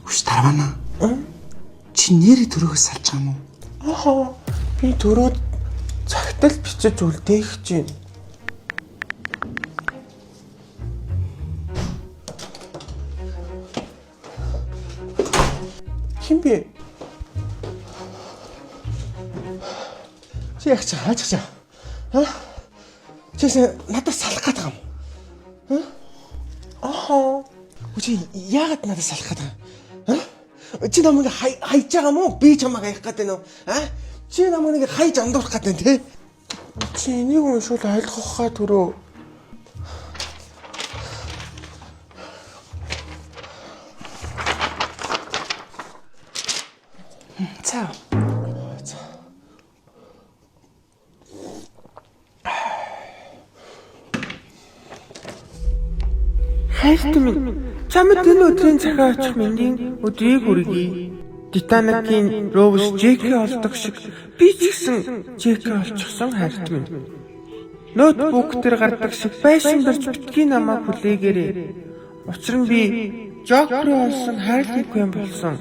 Хүш тарвана. Чи нэрээ төрөөхөөс салж байгаа юм уу? Ахаа би төрөөд цагтал бичиж үлдээх чинь. Хин бэ? Чи яг чи хаач чи. А? Чи надаас салах гээд байгаа юм уу? А? Ахаа. Чи яагаад надаас салах гээд байгаа юм? А? Чи намайг хайж байгаа юм уу? Би чамайг хаях гээд байна уу? А? Чи намайг нэг хайж андуурах гээд байна те? Чи энийг уншвал ойлгох хаа төрөө. За. Хайртай минь, чамд энэ өдрийн захиа очих мэндийн өдрийг хүргэе. Титаникийн Роуз Джеки олдог шиг би ч гэсэн Джеки олчихсон хайртай минь. Ноутбук дээр гардаг шиг байшин барьж битгий намайг хүлээгээрэй. Учир нь би Жокер олсон Харли Квин болсон.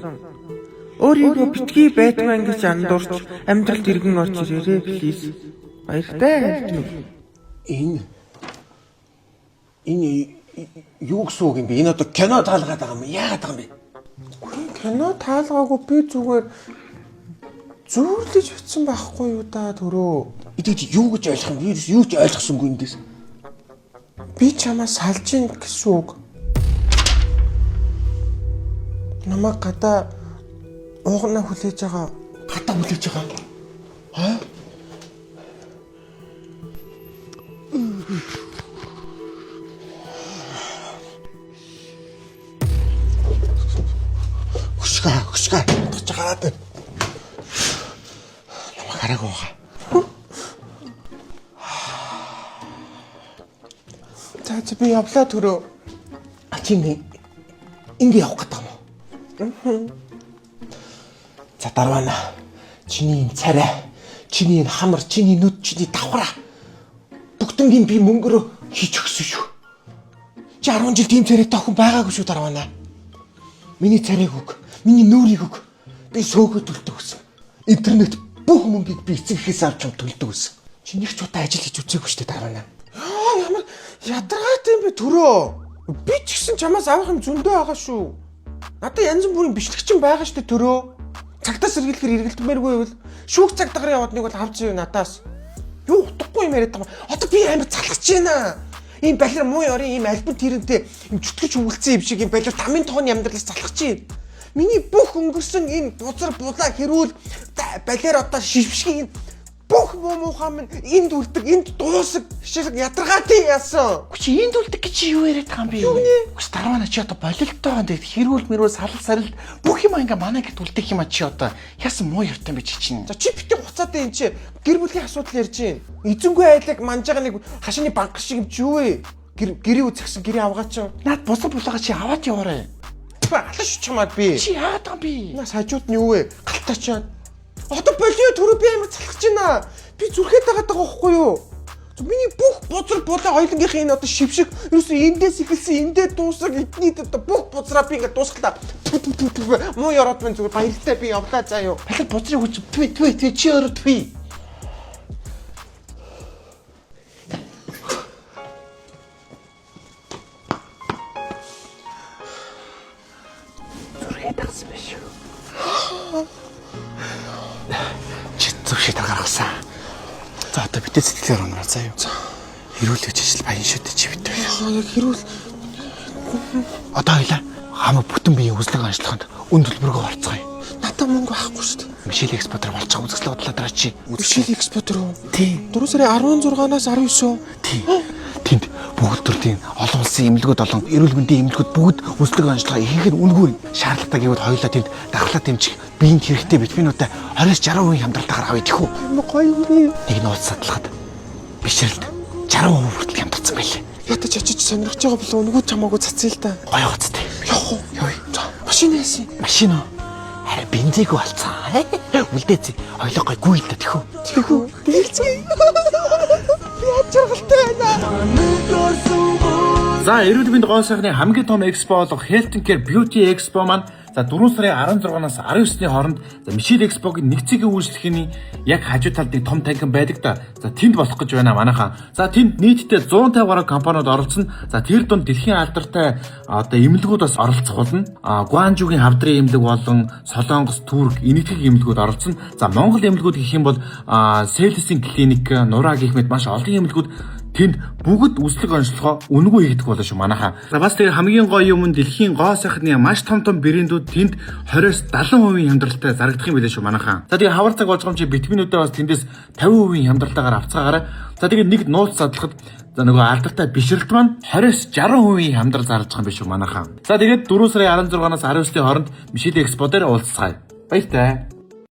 Өөрийгөө битгий Бэтмен гэж андуурч амьдралд эргэн орж ирээрэй плиз. Баяртай хайртай минь. Энэ юу гэсэн үг юм бэ? Энэ одоо кино таалгаад байгаа юм. Яагаад байгаа юм бэ? Кино таалгаагүй, би зүгээр зүүрлэж утсан байхгүй юу да төрөө. Эдгээр юу гэж ойлгох юм? Би юу ч ойлгосонгүй эндээс. Би чамаа салж ийн гэсэн үг. Намайг гадаа уугнаа хүлээж байгаа. Гадаа хүлээж байгаа. Аа? Хөшгөө, хөшгөө. Татж гараад байна. Намайг хараагүй байгаа. За за, би явлаа төрөө. А чи ингэ ингэ явах гэдэг юм уу? За дарвана. Чиний энэ царай, чиний энэ хамар, чиний нүд, чиний давхраа. Бүгднийг би мөнгөрөө хийж өгсөн шүү. Чи 10 жил тийм царайтай охин байгаагүй шүү дарвана. Миний царайг өг, миний нүрийг өг. Би сөөгөө төлдөг гэсэн. Интернет бүх мөнгийг би эцэг эхээс авч чам төлдөг гэсэн. Чи нэг ч удаа ажил хийж үзээгүй шүү дээ дарвана. Аа, ямар ядаргаатай юм бэ төрөө. Би ч гэсэн чамаас авах юм зөндөө байгаа шүү. Надад янз бүрийн бичлэг чинь байгаа шүү дээ төрөө. Цагтаас сэргийлэхээр эргэлдмээргүй байвал шүүх цагдаагаар яваад нэг бол авч юу надаас. Юу утгагүй юм яриад байгаа юм. Одоо би амар залхаж байна. Ийм балер муу ёрын ийм альбан тэрэнтэй ийм чөтгөж өвөлцсөн юм шиг ийм балер тамын тооны амьдралаас залхаж байна. Миний бүх өнгөрсөн энэ бузар булаа хэрүүл балер одоо шившгийн энэ бүх муу муухай минь энд үлдэг, энд дуусаг шиг ядаргаатай яасан. Үгүй, чи энд үлдэх гэж чи юу яриад байгаа юм бэ? Юу нэ? Үгүй, дарвана, чи одоо болилттой байна. Тэгээд хэрүүл мэрүүл салал сарил бүх юм ингээ манай гэрт үлдэх юм а, чи одоо яасан муу явтан бэ чи чинь. За, чи битгий хуцаатай, энэ чи гэр бүлийн асуудал ярьж байна. Эзэнгүй айлаг манж байгаа нэг хашааны банк шиг юм чи юу вэ? Гэр гэрээ үзэхсэн гэрээ авгаа чи. Наад бусад булаага чи аваад яваарай. Алан шүү чамаад би. Чи яагаад байгаа юм бэ? Наас хажууд нь юу вэ? Галтаачаад. Одоо болио төрөө, би амар залхаж байна. Би зүрхээд байгаа даа байхгүй юу? Миний бүх бузар булаа хоёулангийнхын энэ одоо шившиг ерөөсөө эндээс эхэлсэн эндээ дуусах эдний одоо бүх бузраа би ингээд дуусглаа. Тү тү тү тү, муу ёроод минь зүгээр баяртай, би явлаа заа юу. Балер бузрыг хүч түи түи түи, чи өөрөө түи. Зүрхээ дагсан байх шүү. Чи зөв шийдвэр гаргасан. За, одоо битээ сэтгэлээр унараа заа юу. Хэрүүл гэж ажил баян шүү дээ чи битээ. Аа, яг хэрүүл. Одоо хоёлаа хамаг бүтэн биеийн үзлэг онцлогонд үн төлбөргөө орцгоё. Надад мөнгө байхгүй шүү дээ. Мишель Экспо дээр болж байгаа үзэсгэлэн бодлоо дараа чи. Мишель Экспо дээр үү? Тийм. 4 сарын 16-наас 19. Тийм. Тэнд бүгд төрлийн олон улсын эмнэлгүүд болон эрүүл мэндийн эмнэлгүүд бүгд үзлэг онцлогоо ихэнх нь үнэгүй. Шаардлагатай гэвэл хоёулаа тэнд дархлаа дэмжих биеинд хэрэгтэй витаминуудаа 20-60% хямдралтайгаар авъя тэхүү. Ямар гоё юм бэ? Нэг нууц садлахад бишрэлт 60% хүртэл хямдарсан байлээ. Ятаж очиж сонирхож байгаа болов нөгөө чамаагүй цацъя л да. Гоё гоцтой. Явах уу? Явъя. За, машин яасан? Машин уу? Харин бензингүй алцсан. Үлдээцээ. Хоёлоо гоё гүй л да тэхүү. Тэхүү. Тэгэлцгээе. Би ад жаргалтай байна. За, эрүүл мэнд гоо сайхны хамгийн том экспо болох Health and Care Beauty Expo маань За, 4 сарын 16-наас 19-ний хооронд, за, Мишель Экспогийн нэгцгийн үйлчлэхний яг хажуу талд нэг том танхим байдаг да. За, тэнд болох гэж байна, манайхаа. За, тэнд нийтдээ 150 гаруй компаниуд оролцсон. За, тэр дунд дэлхийн алдартай одоо эмнэлгүүд бас оролцох болно. А Гуанжугийн хавдрын эмнэлэг болон Солонгос, Турк, Энэтхэг эмнэлгүүд оролцсон. За, Монгол эмнэлгүүд гэх юм бол Селесийн клиник, Нураа гэх мэт маш олон эмнэлгүүд тэнд бүгд үслэг онцлогоо үнэгүй хийгдэх болно шүү, манайхаа. За, бас тэгээ хамгийн гоё юм нь дэлхийн гоо сайхны маш том том брэндүүд тэнд 20-с 70% хямдралтай зарагдах юм билээ шүү, манайхаа. За, тэгээ хавар цаг болгоом чи витаминуудаа бас тэндээс 50% хямдралтайгаар авцгаагаарай. За, тэгээ нэг нууц задлахад, за, нөгөө алдартай бишрэлт маань 20-с 60% хямдрал зарлж байгаа юм биш үү, манайхаа. За, тэгээд 4 сарын 16-наас 19-ний хооронд Мишель Экспо дээр уулзцгаая. Баяртай.